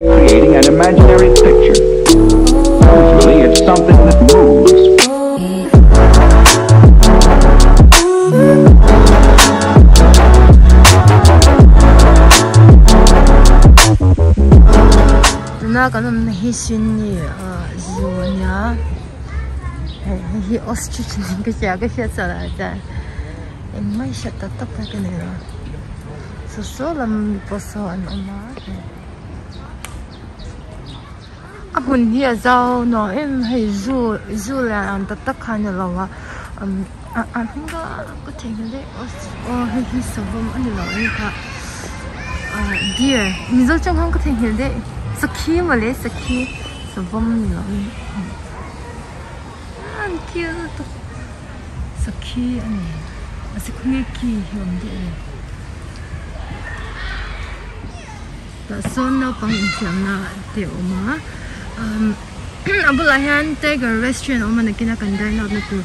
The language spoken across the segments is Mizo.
Creating an imaginary picture. Usually it's something that moves. Tuna kan awmna hi Sydney zoo ania hei hi ostrich niin ka hria ka hriat chhuah lah chuan engmah hi hriat tak tak pawh ka nei lo saw saw lam mi pawh saw an awm a. A hmun hi a zau nuam em hei zoo zoo lian ang tak tak kha a ni lo a a hming a ka theihnghilh daih aw hei hi savawm a ni lo a ni kha ah deer mizo tawng khan ka theihnghilh daih sakhi mawle sakhi savawm a ni lo a ni an cute lutuk sakhi a ni a sakhi ki hi a awm daih a ni. Tah sawn naupang infiamna te a awm a a bulah hian tiger restaurant a awm a nakin a kan dine out na tur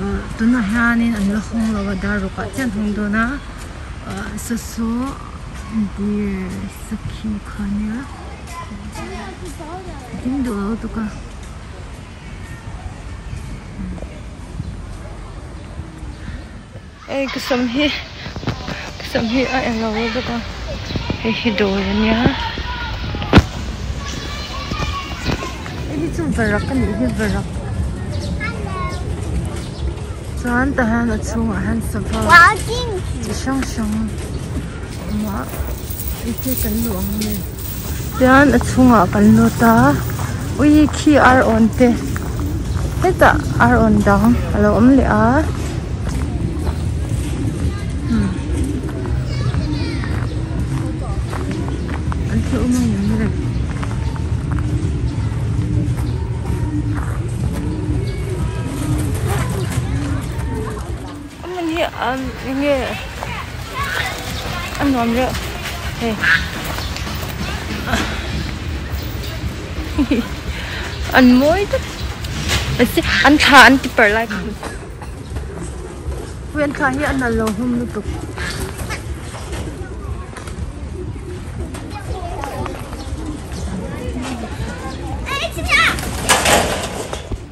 ah tunah hianin an la hawng lo a dar ruk ah chiah an hawng dawn a ah saw saw deer sakhi kha ania ding duh lo lutuk a. Hei ka sam hi ka sam hi a eng lo bawk a hei hi dawr a nia hei hi chu varak a nih hi varak chuan tah hian a chhungah hian sava chi hrang hrang a awm a hei hi kan luh ang nge tian a chhungah kan lut a ui khi ar awn te hetah ar awn dang a lo awm leh a an thil awm ang em le a hmun hi eng nge a nuam reuh hei an mawi tak an thla an ti parh lai ka hmu pui an thla hi a nalh lo hlawm lutuk.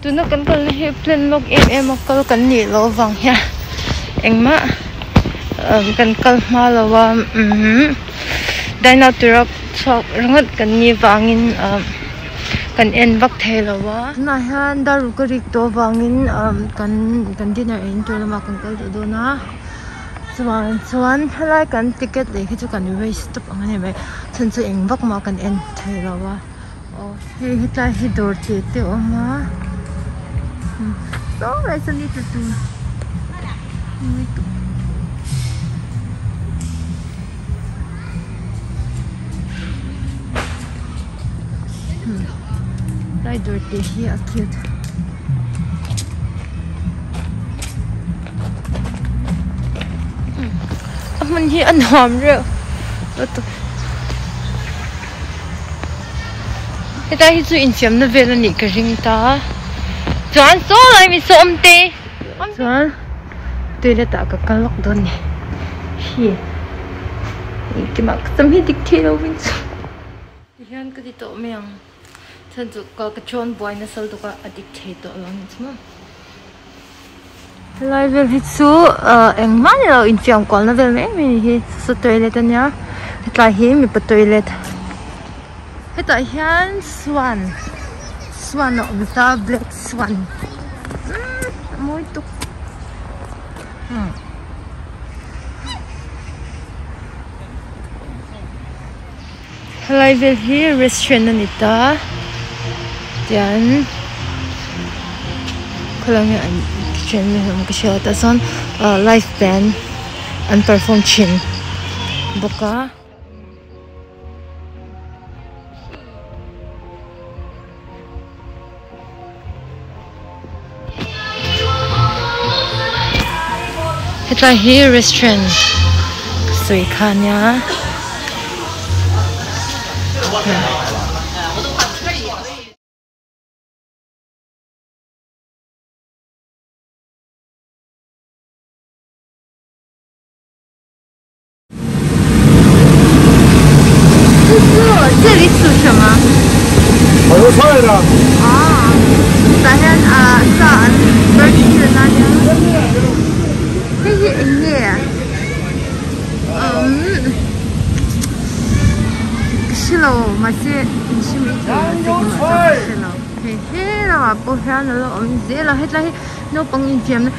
Tuna kan kalna hi plan lawk em em a kal kan nih loh avang hian engmah kan kal hma lo a umm dine out tura chhuak ringawt kan nih vangin kan en vak thei lo a. Tunah hian dar ruk a rik tawh avangin kan kan dinner ei tur lamah kan kal duh dawn a chuan chuan helai kan ticket lei hi chu kan waste tawp ang a ni mai chhan chu eng vak mah kan en thei lo a. Aw hei hetlai hi dawr tih te a awm a saw lai sawn ni tla tur tlai dawr tih hi a cute a hmun hi a nuam reuh lutuk. Hetlai hi chu infiamna vel a nih ka ring ta chuan saw lai mi saw awm te chuan toilet ah ka kal lawk dawn ni hi engkim ah ka cham hi dik thei lo vin chu ti hian ka ti tawh mai ang chhan chu ka ka chawn buai nasa lutuk a a dik thei tawh lo ni chu maw. Helai vel hi chu ah engmah ni lo infiam kualna vel mai mai hi saw toilet ania hetlai hi mipa toilet hetah hian swan swan a awm ta black swan umm a mawi tuk umm Helai vel hi restaurant a ni ta tian khawlai nge an kitchen nge awm ka hria tah chuan ah live band an perform thin bawk a. Hetlai hi restaurant ka sawi kha ania. 这里属什么？ Ah tah hian ah sa an barbecue na nia hei hi eng nge umm ka hrelo mahse in hre mai thei lo che engemaw chu ka hrelo hei he lamah pawh hian alo awm zel a hetlai hi naupang infiamna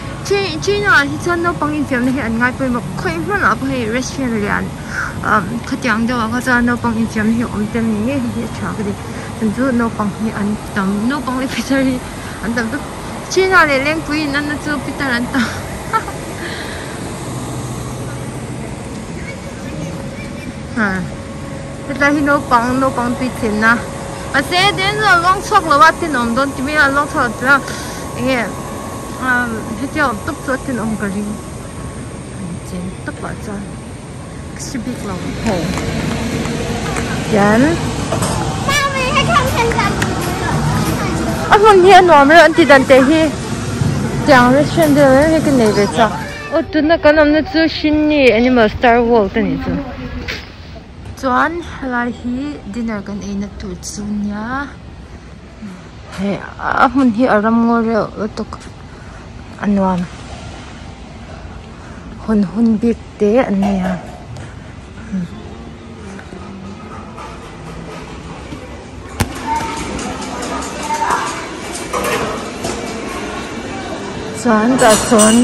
China ah hi chuan naupang infiamna hi an ngai pawimawh khawih hmunah pawh hei restaurant lian umm khatiang deuh ah kha chuan naupang infiamna hi a awm tel ni ngei hi a tha ka ti chuan chu naupang hi an tam naupang leh pitar hi an tam tawp China leh Lengpui in anna chu pitar an tam hetlai hi naupang naupang tui chenna mahse den a lawng chhuak lo a tenawm dawn ti mai a a lawng chhuak lo tia eng nge. Umm hetia awm tawp chu a tenawm ka ring an chen tawp ah chuan ka hre bik lo hei hian a hmun hi a nuam reuh an ti dan teh hi tiang restaurant deuh reng hi ka nei ve chak aw tuna kan awmna chu Shinni animal star world a nih chu chuan helai hi dinner kan eina tur chu nia. Hei a hmun hi a ram ngaw reuh lutuk a nuam hawn hun bik te an nei a chuan tah sawn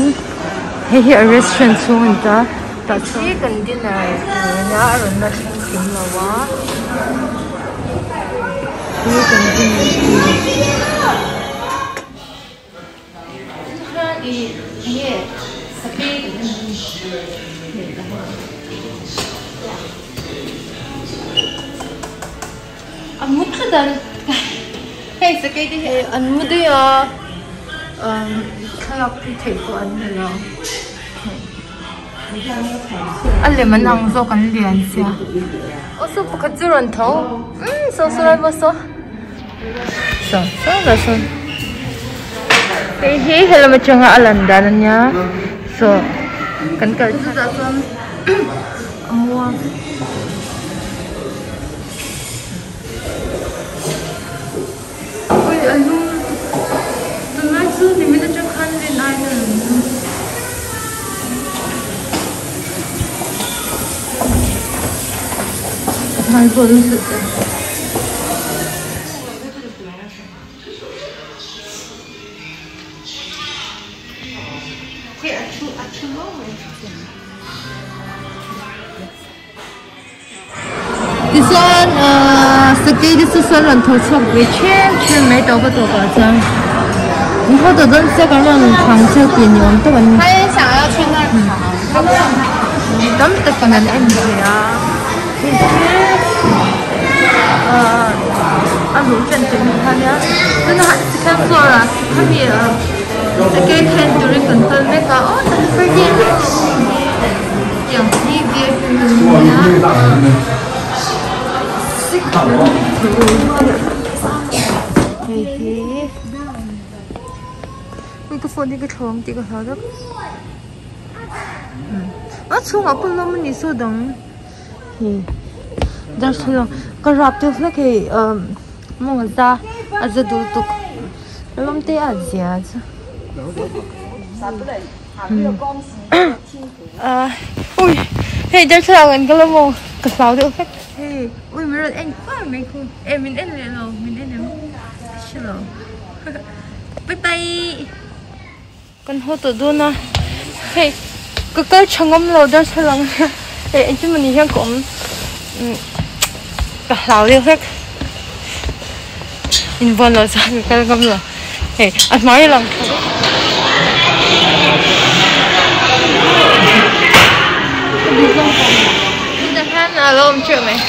hei hi a restaurant chhung a ni ta tah sawn hi kan dinner tur a rawn la thleng kim lo a. An mu daih a thlalak pui theih pawh an ni lo a lem an ang zawk an lian sia aw saw pakhat chu rawn tho umm saw saw lai pawh saw saw saw lah sawn hei hi helam atanga a lan dan ania saw kan kal chutah chuan a muang. Ui a lum lutuk tunlai chu nimin atang khan rin aiin a rawn lum. Hmai pawh lum sut ta. Tichuan ahh sakei te chu sawn rawn tho chhuak ve ṭhem ṭhem mai tawh ka tawpah chuan an haw tawh dawn sia kan rawn thang cheu tih ni awm tak an ni tam takin an en ve a hei hi ahh a luh ṭan tih hnu kha nia tunah second floor ah khami sakei khen turin kan kal mek a aw tah hian tiang hi vip hei hi ui ka phone hi ka thlawng tih ka hlau deuh a chhungah pawh lawm a ni saw dang hei darthlalang ka rap deuh hlek hei ah mawng a za a za duh lutuk lawm te a zia chu. Ui hei darthlalang an kal amaw ka hlau deuh hlek hei ui min rawn en kuar mai khu eh min en leh lo min en em ka hre lo bye bye kan haw tawh dawn a hei ka kal tha ngam lo darthlalang hian eh engtin mawni hian ka awm ka hlau deuh hlek invawn loh chuan ka kal ngam lo. Hei a hmai lang tha vek. Hetah hian a lo awm teuh mai.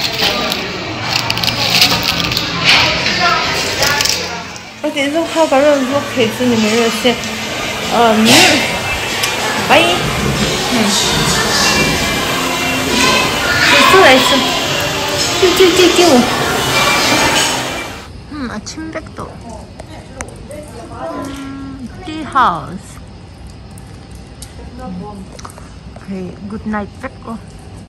Ka tih zawk kha ka rawn vlog thei chu ni mai rawh se. Umm bye. Chu lai chu. Kiu kiu kiu kiu. Umm a thim vek tawh. Tea house hei good night vek aw.